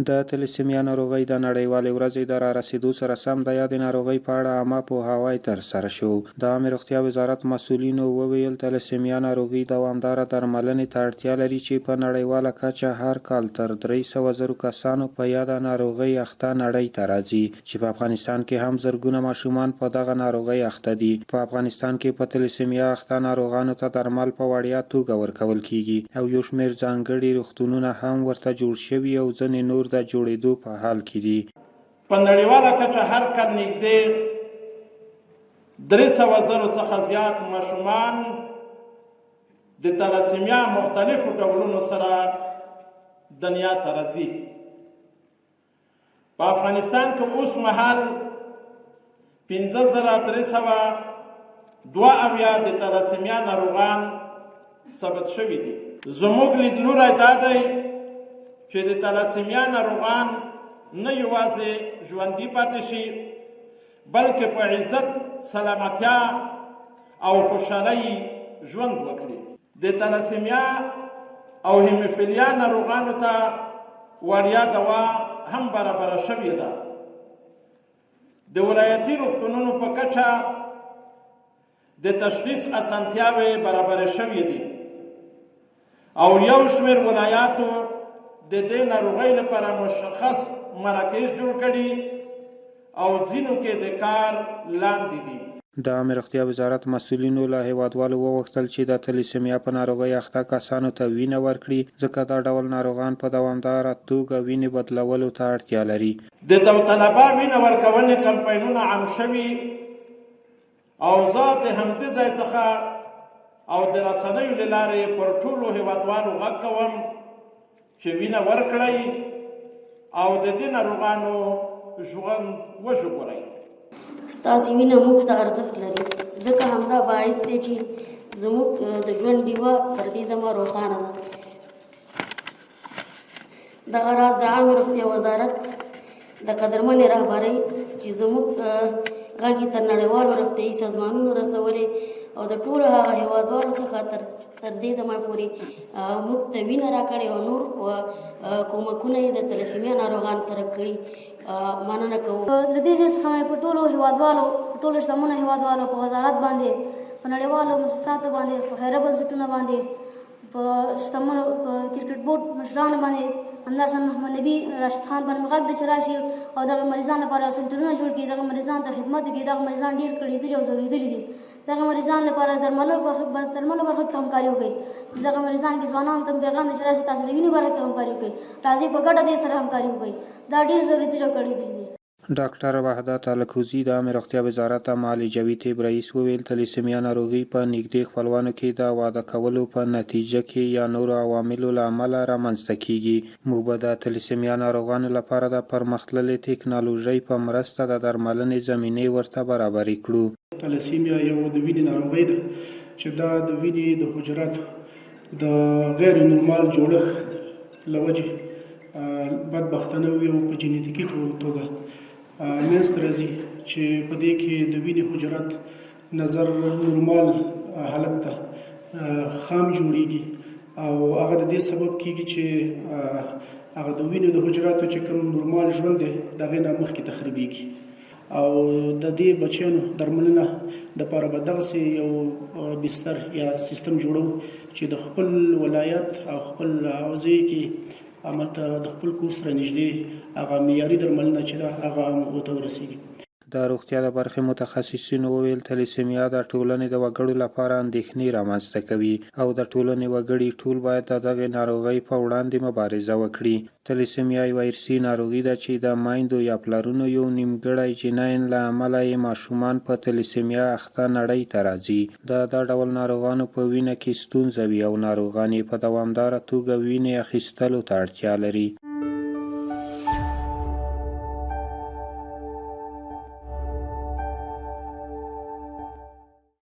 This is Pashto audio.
د تلیسمیا ناروغۍ د نړیوالې ورځې د رارسېدو سره سم د یادې ناروغۍ په اړه عامه پوهاوی ترسره شو. د عامې روغتیا وزارت مسؤلینو وویل، تلیسمیا ناروغي دوامداره درملنې ته اړتیا لري چې په نړیواله کچه هر کال تر 300 زرو کسانو په یاده ناروغۍ اخته نړۍ ته راځي چې په افغانستان کې هم زرګونه ماشومان په دغه ناروغۍ اخته دي. په افغانستان کې په تلیسمیا اخته ناروغانو ته درمل په وړیا توګه ورکول کېږي او یو شمېر ځانګړي روغتونونه هم ورته جوړ شوي او ځینې نور د جوړېدو په حال کې دي. په نړیواله کچه هر کال نږدې 300 زرو څخه زیات ماشومان د تلاسیمیا مختلفو ډولونو سره دنیا ته راځي. په افغانستان کې اوس مهال 5372 د تلاسیمیا ناروغان ثبت شوي دي. زموږ لیدلوری دا دی چې د تلاسیمیا ناروغان نه یوازې ژوندي پاتې شي، بلکې په عزت، سلامتیا او خوشحالۍ ژوند وکړي. د تلاسیمیا او هیموفیلیا ناروغانو ته وړیا دوا هم برابره شوې ده. د ولایتي روغتونونو په کچه د تشخیص اسانتیاوې برابرې شوې دي او یو شمېر ولایاتو د دې ناروغۍ لپاره مشخص مراکز جوړ کړي او ځینو کې د کار لاندې دي. د عامې روغتیا وزارت مسؤلینو له هېوادوالو وغوښتل چې د تلیسمیا په ناروغۍ اخته کسانو ته وینه ورکړي، ځکه دا ډول ناروغان په دوامداره توګه وینې بدلولو ته اړتیا لري. د داوطلبه وینه ورکونې کمپاینونه عام شوي او زه د همدې ځای څخه او د رسنیو له لارې پر ټولو هېوادوالو غږ کوم چې وینه ورکړئ او د دې ناروغانو ژوند وژغورئ. ستاسې وینه موږ ته ارزښت لري، ځکه همدا باعث دی چې زموږ د ژوند ډیوه تر دې دمه روښانه ده. دغه راز د عامې روغتیا وزارت د قدرمنې رهبرۍ چې زموږ غږ یې تر نړیوالو روغتیايي سازمانونو رسولی او د ټولو هغه هېوادوالو څخه تر دې دمه پورې موږ ته وینه راکړې او نور کومکونه یې د تلسیمیا ناروغانو سره کړي، مننه کوو. له دې ځای څخه مې په ټولو هېوادوالو، په ټولو شتمنو هېوادوالو، په وزارت باندې، په نړیوالو موسساتو باندې، په خیریه بنسټونو باندې، په شتمنو، په کرکټ بورډ مشرانو باندې، همداشان محمد نبي راشد خان باندې غږ دی چې راشي او دغه مریضان لپاره سنټرونه جوړ کړي، دغه مریضان ته خدمت وکړي. دغه مریضان ډېر کړېدلي او ځورېدلي دي. دغه مریضان لپاره درملو برخه کې همکاري وکړي. دغه مریضان کې ځوانانو ته پیغام دی چې راشي تاسو د وینې برخه کې همکاري وکړئ، راځئ په ګډه دې سره همکاري وکړئ. دا ډېر ځورېدلي او کړېدلي دي. ډاکټر وحدت الکوزي د عامې روغتیا وزارت د معالجوي طب رئیس وویل، تلیسمیا ناروغي په نږدې خپلوانو کې د واده کولو په نتیجه کې یا نورو عواملو له امله رامنځته کېږي. موږ به د تلیسمیا ناروغانو لپاره د پرمختللې تکنالوژۍ په مرسته د درملنې زمینې ورته برابرې کړو. تلسیمیا یو د وینې ناروغي ده چې دا د وینې د حجراتو د غیر نورمال جوړښت له وجې بدبختانه وي او په جنیتیکي توګه منځته راځي چې په دې کې د وینې حجرات نظر نورمال حالت ته خام جوړیږي او هغه د دې سبب کیږي چې هغه د وینې د حجراتو چې کوم نورمال ژوند دی د هغې نه مخکې تخریبیږي او د دې بچیانو درملنه د پاره به دغسې یو بستر یا سیستم جوړو چې د خپل ولایت او خپل حوزې کې عملته د خپل کور سره نږدې هغه معیاري درملنه چې ده هغه ورته ورسیږي. د روغتیا د برخې متخصصینو وویل، تلیسمیا د ټولنې د وګړو لپاره اندېښنې رامنځته کوي او د ټولنې وګړي ټول باید د دغې ناروغۍ په وړاندې مبارزه وکړي. تلیسمیا یوه ارثي ناروغي ده چې د میندو یا پلرونو یو نیمګړی جنین له امله یې ماشومان په تلیسمیا اخته نړۍ ته راځي. د دا ډول ناروغانو په وینه کې ستونزه وي او ناروغان یې په دوامداره توګه وینې اخیستلو ته اړتیا لري.